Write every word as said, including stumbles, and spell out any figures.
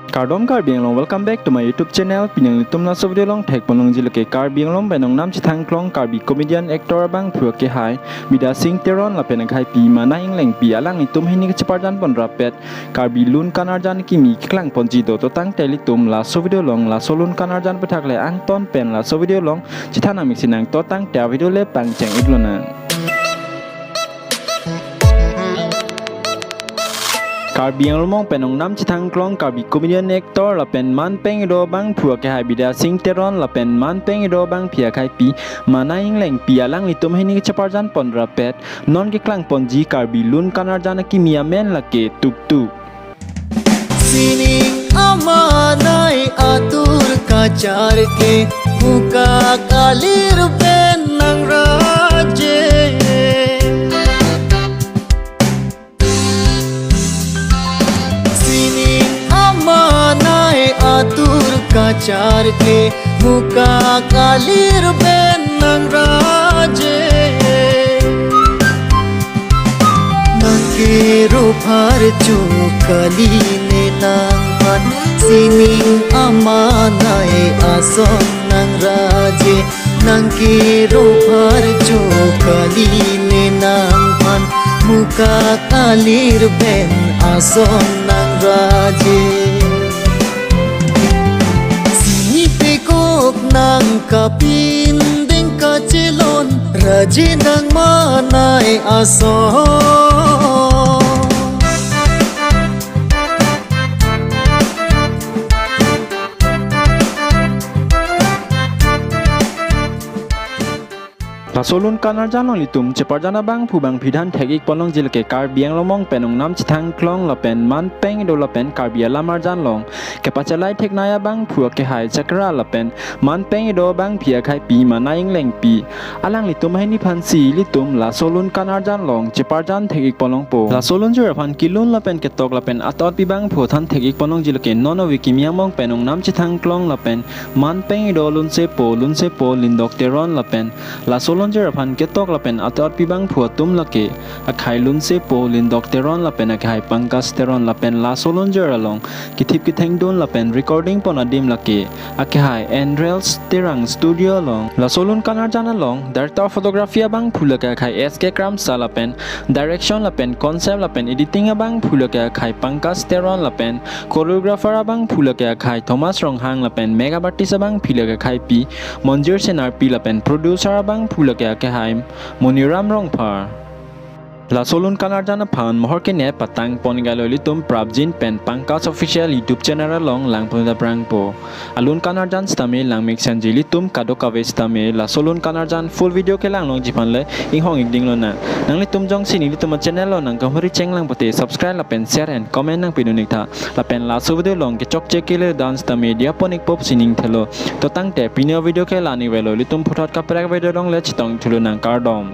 Kardom Karbi Anglong, welcome back to my YouTube channel. Pini nanglitum laso video along thekponlongji lake Karbi Anglong pen ongnam chethangklong Karbi comedian actor abangphu akehai Bidya Sing Teron lapen akhaipi Mana Englengpi, alanglitum hini kacheparjan pon rapet Karbi lun kan arjan kimi keklangponji do. To tangte ilitum laso video along laso lun kan arjan aphuthak le angton pen laso video along chethan nangmik sinang. To tangte avideo le pangcheng-ik lonang. Karbi Anglong pen ongnam chethangklong Karbi comedian actor lapen man peng-ido abangphu akehai Bidya Sing Teron lapen man peng-ido abangpi akhaipi Mana Englengpi, alanglitum hini kacheparjan pon rapet non keklangponji Karbi lun kan arjan akimi amen lake Tuk Tuk. Sining amanai atur kacharke, mukak alir pen nangraje. Sining amanai atur kacharke, mukak alir pen nangraje. Nangkero pharcho kali ne nangphan, sining amanai ason nangraje. Nangkero pharcho kali ne nangphan, mukak alir pen ason nangraje. Sini pekok nang kapindeng kachelon, raje nang manai ason. Laso lun kan arjan along ilitum cheparjan abangphu bangphi than thek-ik ponlongji lake Karbi Anglong pen ongnam chethangklong lapen man peng-ido lapen Karbi alam arjan along kepachelai theknei abangphu akehai Chakra lapen man peng-ido abangpi akhaipi Mana Englengpi, alanglitum ahiniphansi ilitum laso lun kan arjan along cheparjan thek-ik ponlongpo. Laso lunjir aphan kelun lapen ketok lapen atot pi abangphu than thek-ik ponlongji lake non ove kimi among pen ongnam chethangklong lapen man peng-ido lunsepo, lunsepo Lindok Teron lapen laso lunjir aphan ketok lapen atot pi abangphu atum lake akhai lunsepo Lindok Teron lapen akhai Pankaj Teron lapen laso lunjir along kethip kethengdun lapen recording pon adim lake akhai Andrels Terang studio along. Laso lun kan arjan along director photography abangphu lake akhai S K Kramsa lapen direction lapen concept lapen editing abangphu lake akhai Pankaj Teron lapen choreographer abangphu lake akhai Thomas Ronghang lapen makeup artist abangpi lake akhaipi Monjir Senarpi lapen producer abangphu lake akhai Moniram Rongphar. Laso lun kan arjan aphan mohor kene patang pon galo ilitum prapjin pen Pankaj Official YouTube channel along langpon daprangpo. Alun kan arjan sitame langmik senji ilitum kadokave sitame laso lun kan arjan full video kelang longji aphan le inghong-ik ding lonang. Nanglitum jongsi nelitum channel along nangkahumri chenglang pote subscribe lapen share and comment nangpidun-ik tha. Lapen laso video along kechokche kele dan sitame diya pon-ik pop sining thelo. To tangte pini avideo ke la-an-ik avelo, ilitum puthot kaprek video along le chetong-ik thu lonang, kardom.